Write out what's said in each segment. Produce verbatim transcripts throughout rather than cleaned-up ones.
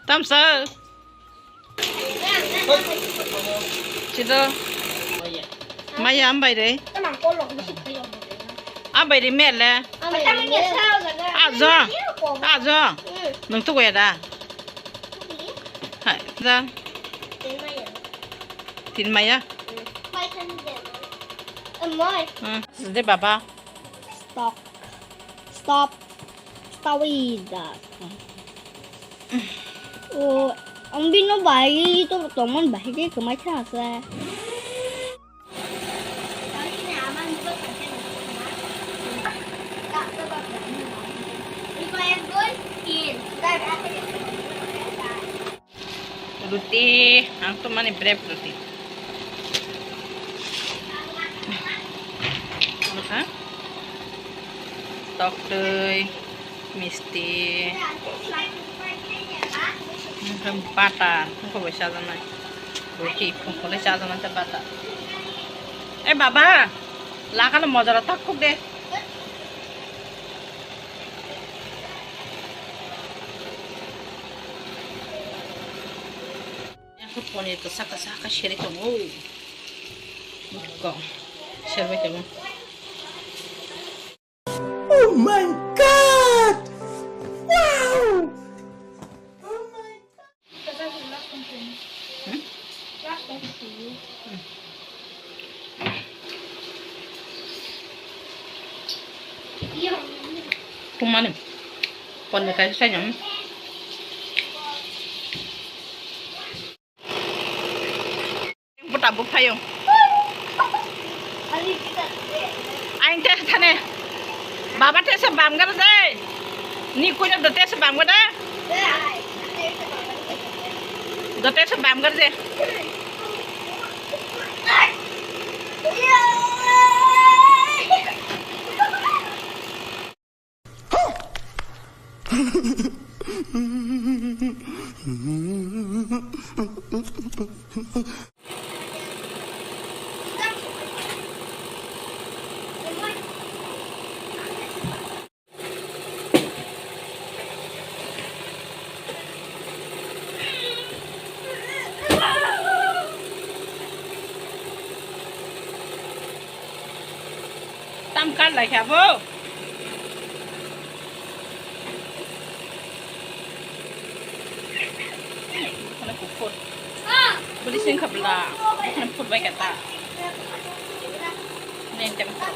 Tamsa. Chido. Maya ambai re. Ambai re mele. Ajo. Ajo. Nung tu goya da. Hai, da. Tin maya. Hmm. De baba. Stop. Stop. Stop it. Oh, ang bino bai to tomon bai ke kumai tha asa. Ruti, ang to mani brep ruti. Ano ka? Tok twi, misti. Ang butter, ang ko bai chajaknai. Ruti, ang ko bai chajaknai ta butter. Eh, baba, lakano mojaro tak khuk de. Yang ko ponir ko saka saka seri tongo. Ko serbai tongo. Oh my God! Wow! Oh my God! Hmm? Kumani. Pon de kai sai nyam. Buta buk thayo. Aing te thane. Baba te se bam gar de. Ni kuno do te se bam gar de. Do te se bam gar de. Tam kar lai kha bo. Khana kuphur. Bwlwi sing kha bwla. Khana phur bai kha ta. Nen tem kha.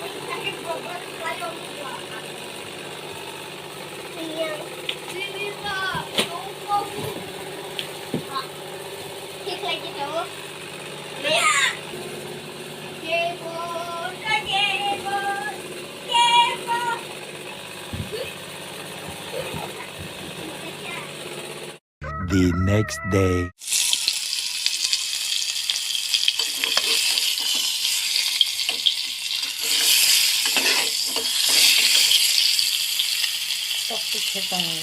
The next day. Tok tik khe tongo.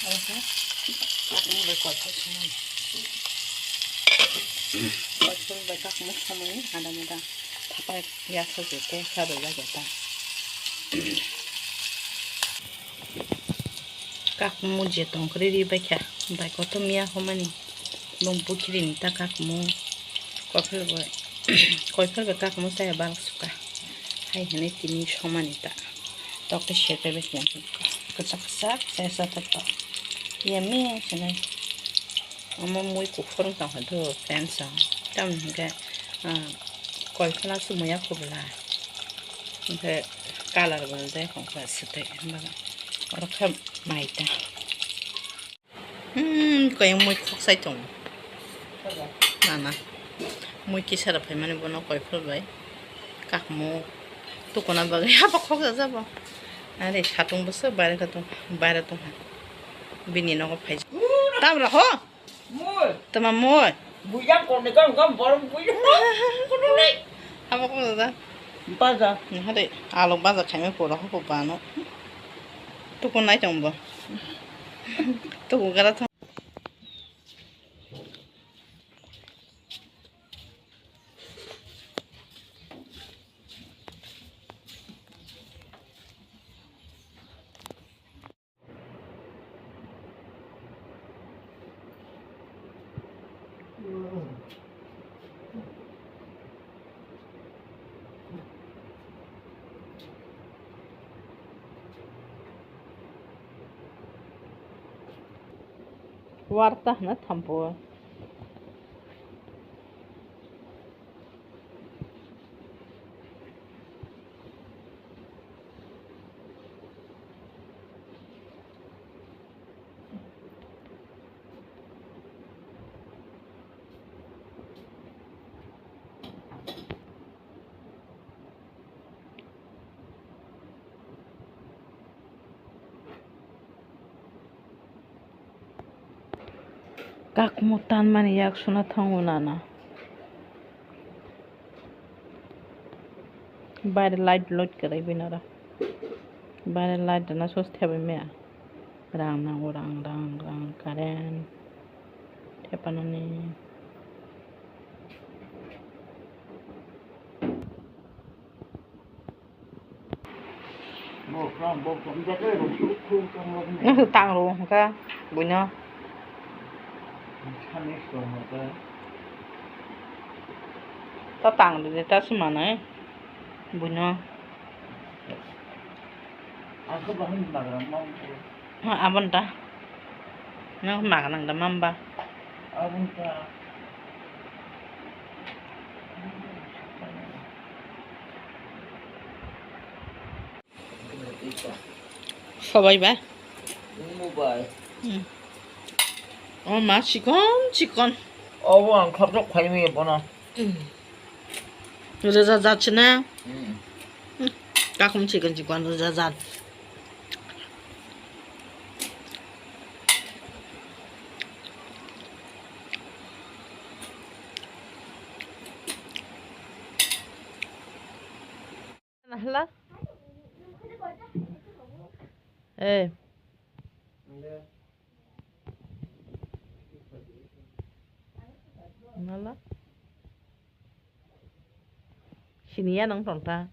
Abo khe, abo khe koi thok swnam. Koithok bai kak muk samani ada muda thapai ya sa je te sa bai ya ta. Kakmu je tongkri ri bai kha, bai kothom ya homani bung bukhiri ni ta kakmu kophel bai, kophel bai kakmu saya bal suka hai hene tini somani ta. Tok khe sepai bai kha, kwchak kwchak saya sa ta tok. Yummy, sinai. Omo mui kuphur wng tong kha do, friends, o. Tamoni hwnkhe, ah, koiphla se muya kubla. Hwnkhe colour bo rijak wng kha swtwi, hwnba oro khe mai ta. Hmm, koi mui khok sai tongo. Nana. Mui kisa rw phaimani bono koiphla bai. Kakmuk tukuna bagwi haba khok jajabo. Are satung bwswk baire khe tong, baire tong kha. Bini nogo phai. Tam rw ho? Mui. Tama mui. Buya kone kam kam borom buya. Kunulai. Habo ko da. Baja. Hade alok baja khaime pura ho ko bano. Tuku nai tong bo. Tuku gara tong. Warta hwna thampo. Kakmo tanmani yak suna thango nana. Baire light loit kwrwi binara. Baire light rwna sos thebai maya. Rang nango, rang, rang, rang, current. Thepanani. Tang ro hwnkha buino. Ta tang de ta sima nai buino. Ha, abon ta. Nang maga nang da mamba. Abon ta. Sobai ba? Mumbai. Hmm. Oh, ma chikon chikon. Obo ang khorok khaimaya bono. Hmm. Rwjak jat se na? Hmm. Hmm. Kakhum chikon chikon rwjak jat. Nahla? Eh. Nala? Siniya nang tong ta?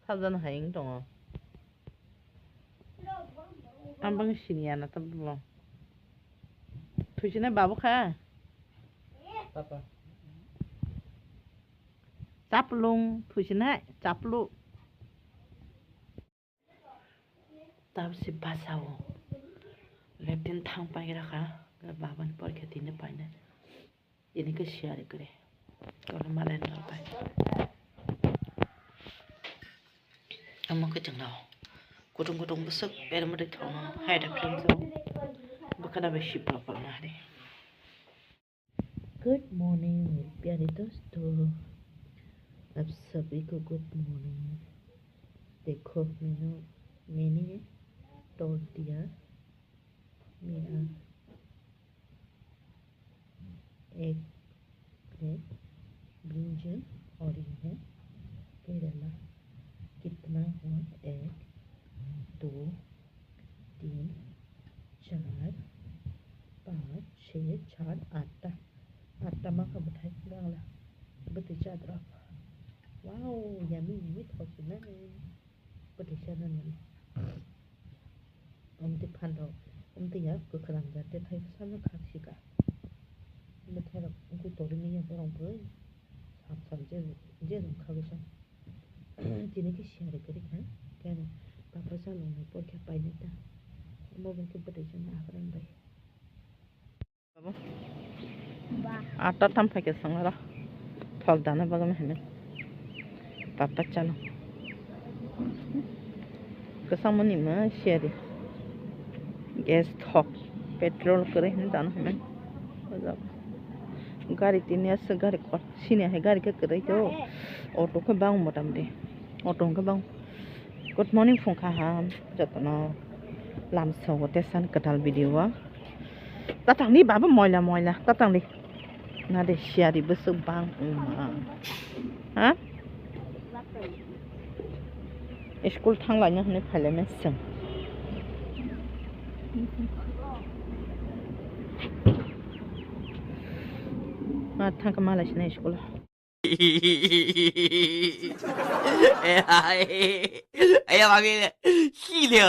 Sajana hai wng tongo. Ang bang siniya na ta bo. Thusinai babu kha? Papa. Chaplung, thusinai, chaplu. Tabsi basao. Leptin thang pai rakha. Babani porikha tini painai. Tini khe siyari kwrwi. Kono malai no pai. Amo khe chwng rao. Kutung kutung bwswk berma de thangno. Hai da friends. Bwkhana bai sipra palma hari. Good morning, मेरे प्यारे दोस्तों, आप सभी को good morning. देखो, मैंने, मैंने तोड़ दिया मेरा एक प्लेट ब्रिंजल और ये है करेला। कितना हुआ? एक, दो, तीन, चार, पाँच, छः, चार, आठटा। Atta ma kha bwthai bangla. Bwtwi chadra. Wow, yummy, yummy, thok sinai. Bwtwi chana nani. Omtwi phan rok, omtwi ya kwkhwrang jat tei thai bwsano khak sika. Bwthai rok wngkhe torwi manya borok bwrwi. Sam sam je, je rwng kha bwsa. Tini khe siyari kwrwi kha. Khe ano papa chaloknai porikha painai ta. Omo bai khe bwtwi chana akwrang bai. Atta tam phaikhe songwara thok dana bagwi hwnwi. Papa chalo. Kwchangmani ma siyari. Gas thok, petrol kwrwi hwnwi dana hwnwi. Gari tini aswk gari kor. Sini hai gari khe kwrwi khe o. Auto khe bang motamti. Auto hwnkhe bang. Good morning phung kha ham jotono. Lamsao tesan kwtal video o. Tatangni baba moila moila tatangni. Nade siyari bwswk bang wngma. Ha? School thanglaina hwnwi phailaimani chwng. Ma thangkha malai sina school o. Aya mami, sile.